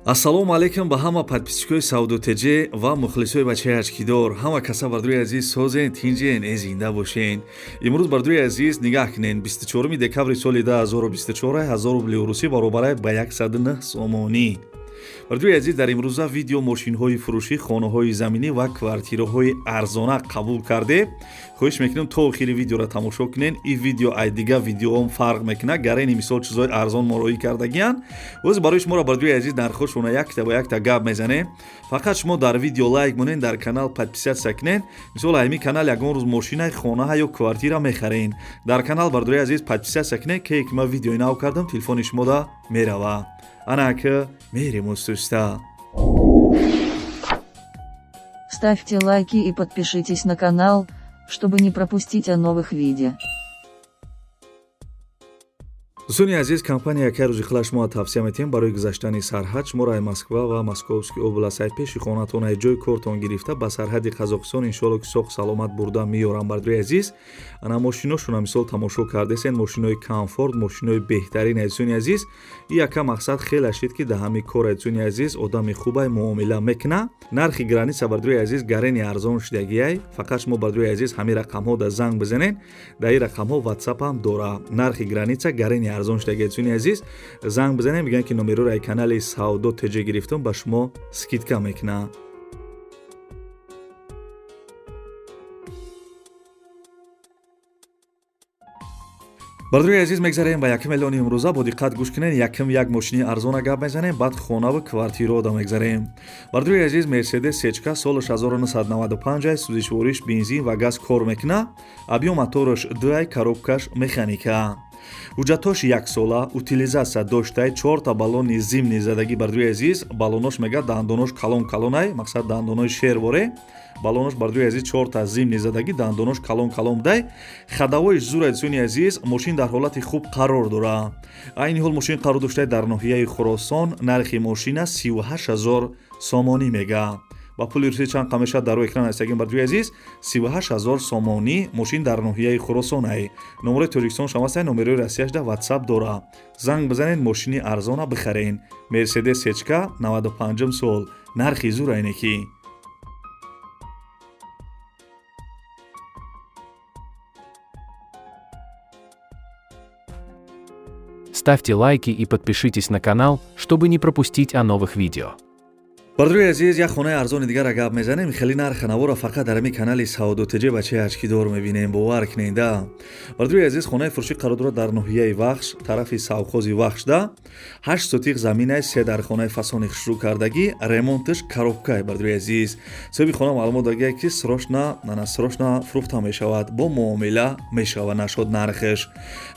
Ассалому алайкум ба ҳама подписчикои Савдо ТЖ ва мухлисои бачаи ачкидор. Ҳама каса, бардои азиз, созен, тинҷен, зинда бошен. Имрӯз, бардои азиз, нигаҳ кунен: 24 декабри соли 2024, 1000 рубли русӣ баробарай ба 109 сомонӣ. Бардои азиз, дар имрӯза видео мошинҳои фурӯшӣ, хонаҳои заминӣ ва квартираҳои арзона қабул карде. Хоҳиш мекунем, то охири видеоро тамошо кунен. Ин видео ай дига видеоом фарқ мекунад. Гарени мисол чизҳои арзон мороӣ кардагиянд. Оз барои шуморо, бардои азиз, нархҳошона якта ба якта гап мезанем. Фақат шумо дар видео лайк монен, дар канал подписаться кунен. Мисол, ҳамин канал ягон рӯз мошина, хонаҳа ё квартира мехарен. Дар канал, бардои азиз, подписаться кунен, ке ки ман видеои нав кардам, телефони шумода мерава. Анака мерем устуста. Ставьте лайки и подпишитесь на канал, чтобы не пропустить о новых видео. Дӯстони азиз, компания яке рӯзи хила шумо тавсия метиҳем барои гузаштани сарҳад. Шуморо ай Москва ва Московский област, ай пеши хонатон, ай ҷои кортон гирифта, ба сарҳади Қазоқистон, иншоалло, ки соғ саломат бурда меёрам. Бардои азиз, ана мошиношона мисол тамошо кардесен, мошинои комфорт, мошинои беҳтарин. Азизони азиз, и яка мақсад хеле шид, ки да ҳами кор, азизони азиз, одами хубай муомила мекуна. Нархи граница, бардои азиз, гарени арзон шудагиай. Фақат шумо, бардои азиз, ҳамин рақамҳо да занг бизанен. Дар ин рақамҳо ватсапам дора. Нархи граница гарени арзон шудаги. Азизони азиз, занг бизанем, мегӯянд, ки номероро ай канали Савдо ТЖ гирифтум, ба шумо скидка мекунад. Бардои азиз, мегзарем ба якум эълони имрӯза. Бо диққат гӯш кунед. Якум як мошини арзона гап мезанем, баъд хонаву квартираода мегзарем. Бардои азиз, Мерседес сечка, солаш 1995 ай, сӯзишвориш бензин ва газ кор мекуна, объём мотораш 2 ай, коробкаш механика, ҳуҷҷатҳош яксола, утилизация доштай, чорта баллони зимний задагӣ. Бардои азиз, баллонош, мега, дандонош калон калонай, мақсад, дандонои шерворе баллонош. Бардои азиз, чорта зимний задагӣ, дандонош калон калон будай, ходовойш зур. Азизони азиз, мошин дар ҳолати хуб қарор дора. Айни ҳол мошин қарор доштай дар ноҳияи Хуросон. Нархи мошина 38 000 сомонӣ мега. Ба пули русӣ чанд қа мешавад, дар рӯи экран ҳастагин. Бардои азиз, 38 000 сомонӣ, мошин дар ноҳияи Хуросон ай. Номерои Тоҷикистон шамастай, номерои Россияшда ватсап дора. Занг бизанед, мошини арзона бихарен. Мерседес сечка, 95 сол, нархи зур айнеки. Ставьте лайки и подпишитесь на канал, чтобы не пропустить о новых видео. Бардои азиз, як хонаи арзони дигара гап мезанем. Хеле нархи навора фақат дар ҳамин канали Савдо ТЖ, бачаи ачкидор, мебинем, бовар кунед да. Бардои азиз, хонаи фурӯшӣ қарор дорад дар ноҳияи Вахш, тарафи совхози Вахшда. 8 сотих заминай, се дар хонаи фасони хушрӯ кардагӣ, ремонташ коробкай. Бардои азиз, соҳиби хона маълумот дагия, ки срочно, нана, срочно фурӯхта мешавад, бо муомила мешавад нашод нархаш.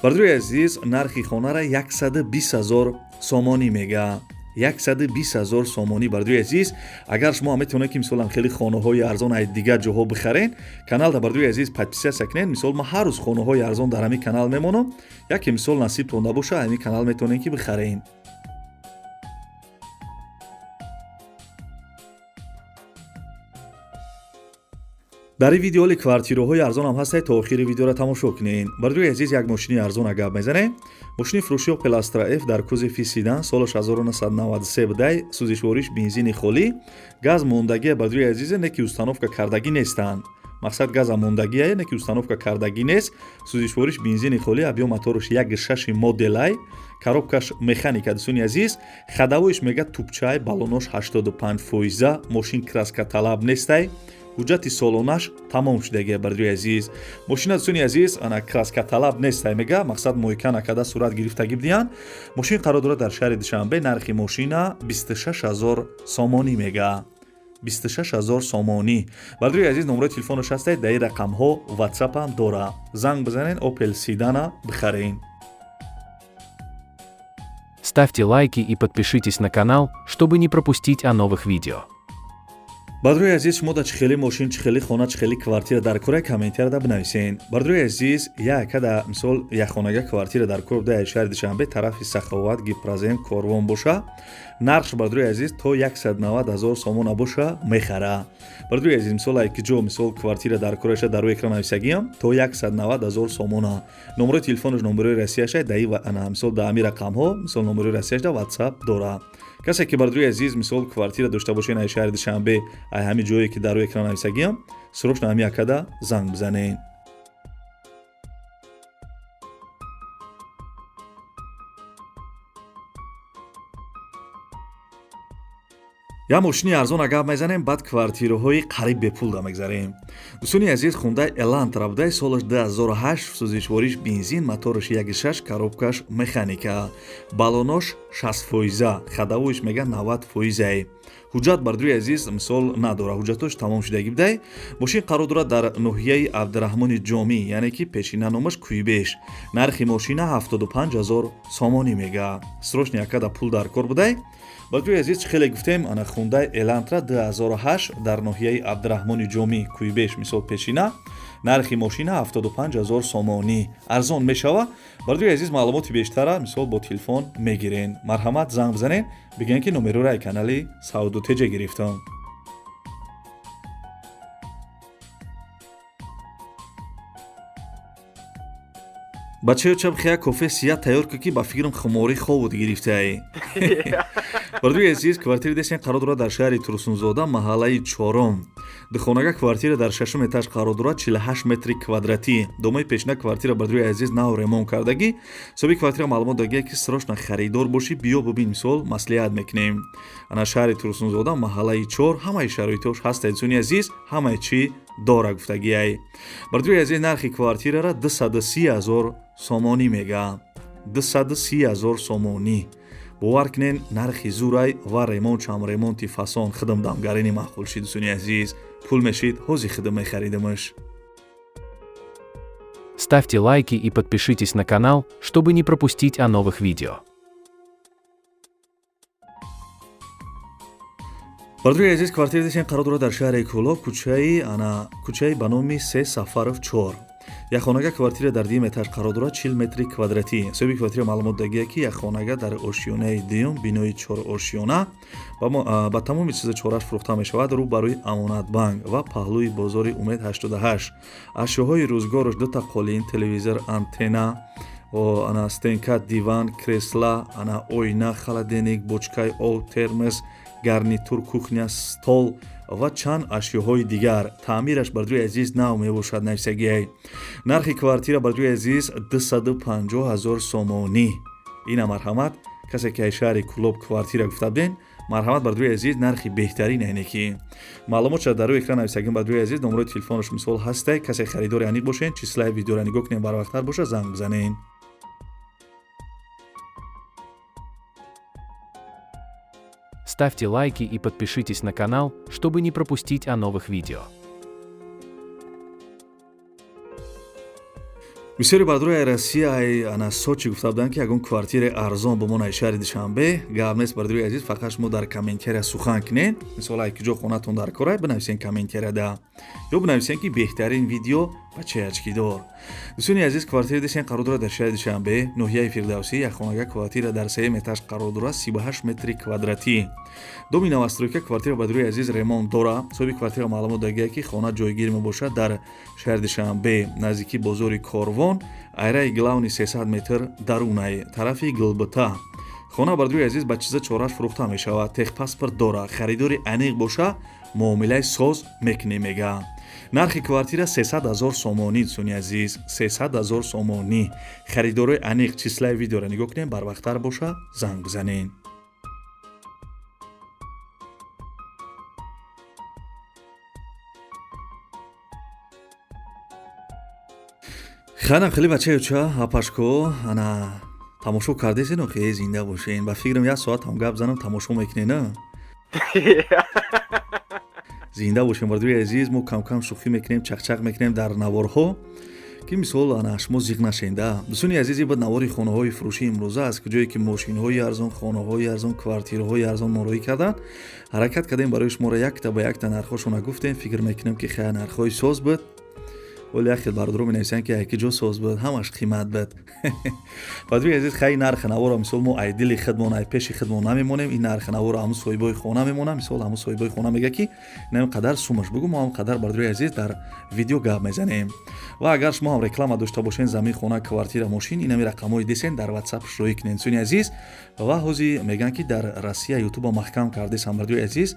Бардои азиз, нархи хонара 120 000 сомонӣ мега, 120 000 сомонӣ. Бардои азиз, агар шумо метавонед, ки мисолам хеле хонаҳои арзон ай дигар ҷоҳо бихарен, каналда, бардои азиз, подписаться кунед. Мисол, ман ҳар рӯз хонаҳои арзон дар ҳамин канал мемонам. Яке мисол насибтон набоша, ҳамин канал метавонед, ки бихарен. Дар ин видео оли квартираҳои арзонам ҳастад, то охири видеоро тамошо кунед. Бардои азиз, як мошини арзона гап мезанем. Мошини фурӯши Opel Astra F дар кузови седан, солаш 1993 будай, сӯзишвориш бензини холӣ, газ мондагия. Бардои азизе, не ки установка кардагӣ нестанд, мақсад, газа мондагия, не ки установка кардагӣ нест. Сӯзишвориш бензини холӣ, объём мотораш 1,6 моделай, коробкаш механика. Дӯстони азиз, ходовойш, мега, тупчай, баллонош 85 фоиза, мошин краска талаб нестай, ҳуҷҷати солонаш тамом шудагия. Бардои азиз, мошина, дӯстони азиз, ана, краска талаб нестай, мега, мақсад, мойка накарда сурат гирифтагӣ бидиҳанд. Мошин қарор дорад дар шаҳри Душанбе. Нархи мошина 26 000 сомонӣ мега, 26 000 сомонӣ. Бардои азиз, номерои телефонаш ҳастай, дар ин рақамҳо ватсапам дора. Занг бизанен, Опел седана бихарен. Ставьте лайки и подпишитесь на канал, чтобы не пропустить о новых видео. Бардои азиз, шумо да чӣ хели мошин, чӣ хели хона, чӣ хели квартира дар кора, комментарияда бинависен. Бардои азиз, якада мисол якхонага квартира дар кор дар шаҳри Душанбе, тарафи Саховат, Гипрозем, Корвон боша, нархш, бардои азиз, то 190 ҳазор сомона боша, мехара. Бардои азиз, мисол, ай ки ҷо мисол квартира дар кораша, дар рӯи экран нависагиам, то 190 ҳазор сомона. Номерои телефонаш номерои Россияша, даи ана мисол да ҳами рақамҳо, мисол, номерои Россияшда ватсап дора. Касе ки, бардори азиз, мисол, квартира дошта бошен ай шаҳри Душанбе, ай ҳамин ҷое ки дар рӯи экран нависагиам, срочно ҳамин акада занг бизанен. Як мошини арзона гап мезанем, баъд квартираҳои қариб бепулда мегзарем. Дӯстони азиз, Хундай Элантра будай, солаш 2008, сӯзишвориш бензин, мотораш 1.6, коробкаш механика, баллонош 60%, ходовойш мега 90%. Ҳуҷҷат, бардори азиз, мисол, надора, ҳуҷҷатош тамом шудагӣ будай. Мошин қарор дорад дар ноҳияи Абдураҳмони Ҷомӣ, яъне ки пешина номаш Кӯйбеш. Нархи мошина 75 ҳазор сомонӣ мега. Срочно якада пул дар кор будай. Бардори азиз, чӣ хеле гуфтем, ана Хундай Элантра 2008 дар ноҳияи Абдураҳмони Ҷомӣ, Кӯйбеш, мисол, пешина, нархи мошина 75 ҳазор сомонӣ, арзон мешава. Бардори азиз, маълумоти бештара, мисол, бо телефон мегирен. Марҳамат, занг бизанен, бигӯен ки номероро ай канали Савдо Теҷа гирифтам. Бачаё, чабхи як кофе сия тайёр кун, ки ба фикрам хуморӣ ховуд гирифтаи. Бардори азиз, квартири десен қарор дорад дар шаҳри Турсунзода, маҳаллаи чорум. Духонага квартира дар шашум этаж қарор дорад, 48 метри квадратӣ. Домои пешина квартира, бардори азиз, нав ремонт кардагӣ. Соҳиби квартира маълумот дагия, ки срочно харидор бошӣ, биё бубин, мисол, маслиҳат мекунем. Ана шаҳри Турсунзода, маҳаллаи чор, ҳамаи шароитош ҳаста, дӯстони азиз, ҳамаи чӣ дора гуфтагиай. Бардори азиз, нархи квартирара 230 ҳазор сомонӣ мега, 230 ҳазор сомонӣ. Бовар кунен, нархи зурай ва ремонт чам ремонти фасон. Худам дамгарини маъқул шид, дӯстони азиз. Пул мешид, ҳози худам мехаридамаш. Ставьте лайки и подпишитесь на канал, чтобы не пропустить о новых видео. Бардори азиз, квартири десен қарор дорад дар шаҳри Кӯлоб, кӯчаи, ана, кӯчаи ба номи Се Сафаров 4. Як хонага квартира дар дуюм этаж қарор дорад, 40 метри квадратӣ. Соҳиби квартира маълумот дагия, ки як хонага дар ошёнаи дуюм, бинои чорошёна, ба тамоми чиза чораш фурӯхта мешавад. Рӯ барои Амонатбанк ва паҳлӯи бозори Умед 88. Ашёҳои рӯзгорош: дута қолин, телевизор, антена, ана стенка, диван, кресла, ана оина, холодильник, бочкаи об, термос, гарнитур, кухня, стол ва чанд ашёҳои дигар. Таъмираш, бардори азиз, нав мебошад нависагиай. Нархи квартира, бардори азиз, 250 ҳазор сомонӣ. Ина марҳамат, касе ки ай шаҳри Кӯлоб квартира гуфта буден, марҳамат, бардори азиз, нархи беҳтарин. Айне ки маълумот шад дар рӯи экран нависагим, бардори азиз, номерои телефонаш, мисол, ҳастай. Касе харидори аниқ бошен, числаи видеоро нигоҳ кунем, барвақттар боша, занг бизанен. Ставьте лайки и подпишитесь на канал, чтобы не пропустить о новых видео. Бисёри бардорои ай Россия, ай ана Сочи гуфта буданд, ки ягон квартираи арзон бо мо ай шаҳри Душанбе. Гап нест, бардорои азиз, фақат шумо дар комментария сухан кунед. Мисол, ай куҷо хонатон дар корай, бинависен комментарияда ё бинависен, ки беҳтарин видео бачаи очкидор. Дӯстони азиз, квартираи десен қарор дорад дар шаҳри Душанбе, ноҳияи Фирдавсӣ. Як хонага квартира дар сеюм этаж қарор дорад, 38 метри квадратӣ. Доми новостройка, квартира, бардорои азиз, ремонт дора. Соҳиби квартира маълумот дагия, ки хона ҷойгир мебошад дар шаҳри Душанбе, наздики бозори Корвон, айраи главный 300 метр дарунай, тарафи Гилбита. Хона, бардорои азиз, ба чиза чораш фурӯхта мешавад, техпаспорт дора. Харидори аниқ боша, муомилаи соз мекунем мега. Нархи квартира 300 ҳазор сомонӣ, дӯстони азиз, 300 ҳазор сомонӣ. Харидорои аниқ числаи видеоро нигоҳ кунем, барвақттар боша, занг бизанен. Ханам хеле бачаюча апашко, ана тамошо кардесену, хе зинда бошен. Ба фикрам, як соат ҳам гап занам, тамошо мекунена. Зинда бошем, бардори азиз. Мо камкам шӯхӣ мекунем, чақчақ мекунем дар наворҳо, ки мисол, ана шумо зиқ нашенда. Дӯстони азиз, ибад навори хонаҳои фурӯшӣ имрӯза аз куҷое ки мошинҳои арзон, хонаҳои арзон, квартираҳои арзон мороӣ карданд, ҳаракат кардем барои шуморо якта ба якта нархҳошона гуфтем. Фикр мекунем, ки хая нархҳои соз буд. Вале як хел бародаро менависанд, ки яки ҷо соз буд, ҳамаш қимат буд. Бародари азиз, хай, нархи наворо мисол мо ай дили худмон, ай пеши худмон намемонем. Ин нархи наворо ҳамун соҳибои хона мемонам. Мисол, ҳамун соҳибои хона мега, ки инам қадар сумаш бугу, мо ҳам қадар, бародари азиз, дар видео гап мезанем. Ва агар шумо ҳам реклама дошта бошен, замин, хона, квартира, мошин, инами рақамҳои десен, дар WhatsApp шӯӣ кунен, дӯстони азиз. Ва ҳозир мегӯянд, ки дар Россия Ютуба маҳкам кардесан, бародари азиз.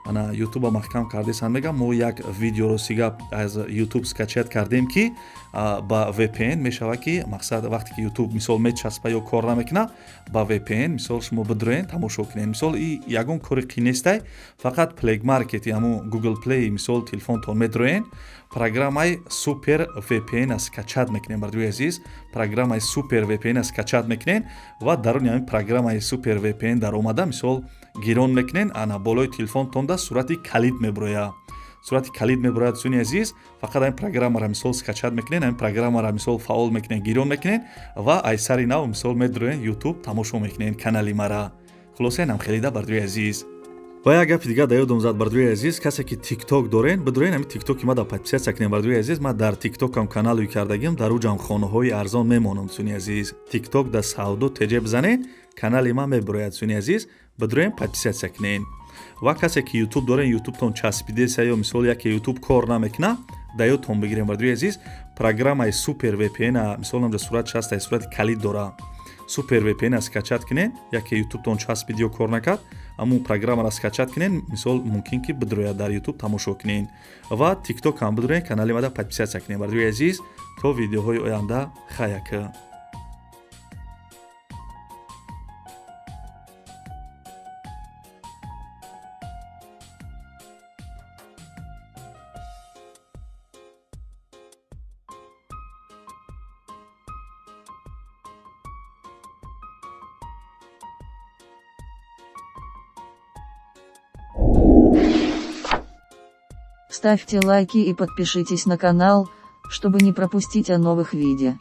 Ана, Ютуба маҳкам кардесан, мегам. Мо як видеоро сига аз Ютуб скачать кардем, ки ба VPN мешавад, ки мақсад, вақте ки Ютуб мисол мечаспа ё кор намекуна, ба VPN мисол шумо бидроен, тамошо кунед. Мисол, и ягон кори қин нестай, фақат Play Market, ҳамун Google Play, мисол, телефонтон медроен, программаи Super VPN скачать мекунем, бародари азиз. Программаи Super VPN скачать мекунем ва даруни ҳамин программаи Super VPN даромада, мисол, гирон мекунен. Ана, болои телефонтонда сурати калид меброяд, сурати калид меброяд, дӯстони азиз. Фақат ҳамин программаро мисол скачать мекунен, ҳамин программаро мисол фаъол мекунен, гирон мекунен ва ай сари нав мисол медроен, Ютуб тамошо мекунен канали мара. Хулоса, инам хелида, бародари азиз. Ва як гапи дигар да ёдом зад, бародари азиз. Касе ки Тикток дорен, бидорен, ҳамин Тиктоки ма да подписаться кунем, бародари азиз. Ман дар Тиктокам каналуи кардагим, дар уҷам хонаҳои арзон мемонам, дӯстони азиз. Тикток да Савдо Теҷе бизанед, канали ман мебирояд, дӯстони азиз. Бидорен, подписаться кунен. Ва касе ки Ютуб дорен, Ютубтон часпидеса ё мисол яке Ютуб кор намекуна, да ёдтон бигирем, бародари азиз, программаи Супер VPN, мисол, намҷа сурат часта, сурати калид дора, Супер VPN скачать кунен. Яке Ютубтон часпид ё кор накард, ҳамун программаро скачать кунен, мисол, мумкин ки бидрояд, дар Ютуб тамошо кунен. Ва Тикток ҳам бидроен, канали мада подписаться кунен, бародари азиз. То видеоҳои оянда, хаяка. Ставьте лайки и подпишитесь на канал, чтобы не пропустить о новых видео.